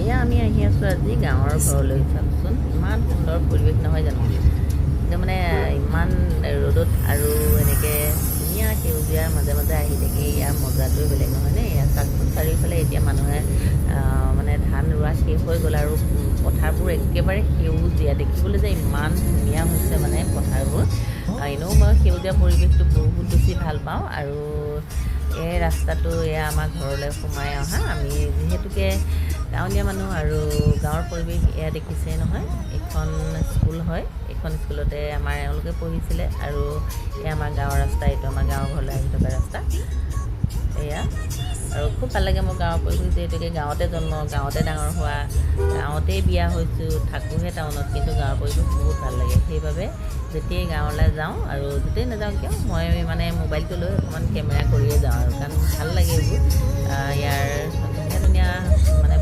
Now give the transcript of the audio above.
এয়া আমি আহি আছোঁ আজি গাঁৱৰ ঘৰলৈ। চাওকচোন, ইমান সুন্দৰ পৰিৱেশ নহয় জানো? একদম মানে ইমান ৰ'দত আৰু এনেকৈ ধুনীয়া সেউজীয়াৰ মাজে মাজে আহি থাকি ইয়াৰ মজাটোৱে বেলেগ নহয়নে? এয়া চাওকচোন, চাৰিওফালে এতিয়া মানুহে মানে ধান ৰোৱা শেষ হৈ গ'ল আৰু পথাৰবোৰ একেবাৰে সেউজীয়া, দেখিবলৈ যে ইমান ধুনীয়া হৈছে মানে পথাৰবোৰ। এনেও মই সেউজীয়া পৰিৱেশটো বহুত বেছি ভাল পাওঁ। আৰু এই ৰাস্তাটো এয়া আমাৰ ঘৰলৈ সোমাই অহা। আমি যিহেতুকে গাঁৱলীয়া মানুহ আৰু গাঁৱৰ পৰিৱেশ এয়া দেখিছেই নহয়। এইখন স্কুল হয়। এইখন স্কুলতে আমাৰ এওঁলোকে পঢ়িছিলে। আৰু এয়া আমাৰ গাঁৱৰ ৰাস্তা, এইটো আমাৰ গাঁৱৰ ঘৰলৈ আহি থকা ৰাস্তা এয়া। আৰু খুব ভাল লাগে মোৰ গাঁৱৰ পৰিৱেশ, যিহেতুকে গাঁৱতে জন্ম, গাঁৱতে ডাঙৰ হোৱা, গাঁৱতেই বিয়া হৈছোঁ, থাকোঁহে টাউনত, কিন্তু গাঁৱৰ পৰিৱেশ বহুত ভাল লাগে। সেইবাবে যেতিয়াই গাঁৱলৈ যাওঁ আৰু য'তেই নাযাওঁ কিয়, মই মানে মোবাইলটো লৈ অকণমান কেমেৰা কৰিয়ে যাওঁ আৰু, কাৰণ ভাল লাগে এইবোৰ। ইয়াৰ ধুনীয়া ধুনীয়া মানে